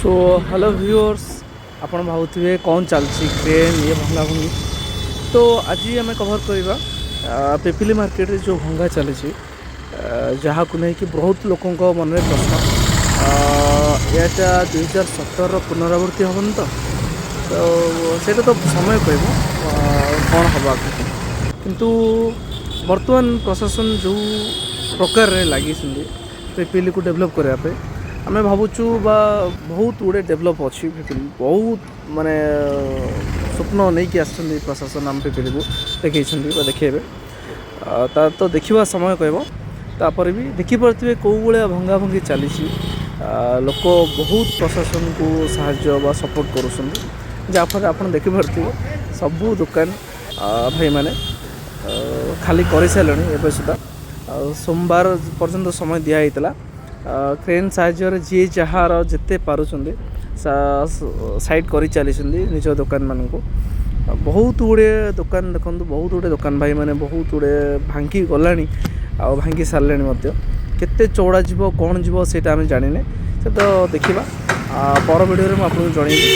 Show hello viewers, ଆପଣ ଭାବୁଥିବେ କ'ଣ ଚାଲିଛି, କ୍ରେନ୍ ଇଏ ଭଙ୍ଗା ଭଙ୍ଗି। ତ ଆଜି ଆମେ କଭର୍ କରିବା ପିପିଲି ମାର୍କେଟରେ ଯେଉଁ ଭଙ୍ଗା ଚାଲିଛି, ଯାହାକୁ ନେଇକି ବହୁତ ଲୋକଙ୍କ ମନରେ ପ୍ରଶ୍ନ, ଏଇଟା 2017ର ପୁନରାବୃତ୍ତି ହେବନି ତ? ତ ସେଇଟା ତ ସମୟ କହିବ କ'ଣ ହେବ ଆଗକୁ। କିନ୍ତୁ ବର୍ତ୍ତମାନ ପ୍ରଶାସନ ଯେଉଁ ପ୍ରକାରରେ ଲାଗିଛନ୍ତି ପିପିଲିକୁ ଡେଭଲପ୍ କରିବା ପାଇଁ, ଆମେ ଭାବୁଛୁ ବା ବହୁତ ଗୁଡ଼ିଏ ଡେଭଲପ୍ ଅଛି ପିପିଲି। ବହୁତ ମାନେ ସ୍ୱପ୍ନ ନେଇକି ଆସିଛନ୍ତି ପ୍ରଶାସନ, ଆମ ପିପିଲିକୁ ଦେଖେଇଛନ୍ତି ବା ଦେଖେଇବେ, ତା ତ ଦେଖିବା ସମୟ କହିବ। ତାପରେ ବି ଦେଖିପାରୁଥିବେ କେଉଁ ଭଳିଆ ଭଙ୍ଗା ଭଙ୍ଗି ଚାଲିଛି। ଲୋକ ବହୁତ ପ୍ରଶାସନକୁ ସାହାଯ୍ୟ ବା ସପୋର୍ଟ କରୁଛନ୍ତି, ଯାହାଫଳରେ ଆପଣ ଦେଖିପାରୁଥିବେ ସବୁ ଦୋକାନ ଭାଇମାନେ ଖାଲି କରିସାରିଲେଣି ଏବେ ସୁଦ୍ଧା। ଆଉ ସୋମବାର ପର୍ଯ୍ୟନ୍ତ ସମୟ ଦିଆହେଇଥିଲା। କ୍ରେନ୍ ସାହାଯ୍ୟରେ ଯିଏ ଯାହାର ଯେତେ ପାରୁଛନ୍ତି ସାଇଡ଼୍ କରି ଚାଲିଛନ୍ତି ନିଜ ଦୋକାନମାନଙ୍କୁ। ଆଉ ବହୁତ ଗୁଡ଼ିଏ ଦୋକାନ ଦେଖନ୍ତୁ, ବହୁତ ଗୁଡ଼ିଏ ଦୋକାନ ଭାଇମାନେ ବହୁତ ଗୁଡ଼ିଏ ଭାଙ୍ଗି ଗଲାଣି ଆଉ ଭାଙ୍ଗି ସାରିଲେଣି ମଧ୍ୟ। କେତେ ଚଉଡ଼ା ଯିବ, କ'ଣ ଯିବ, ସେଇଟା ଆମେ ଜାଣିନେ, ସେ ତ ଦେଖିବା। ପର ଭିଡ଼ିଓରେ ମୁଁ ଆପଣଙ୍କୁ ଜଣେଇବି।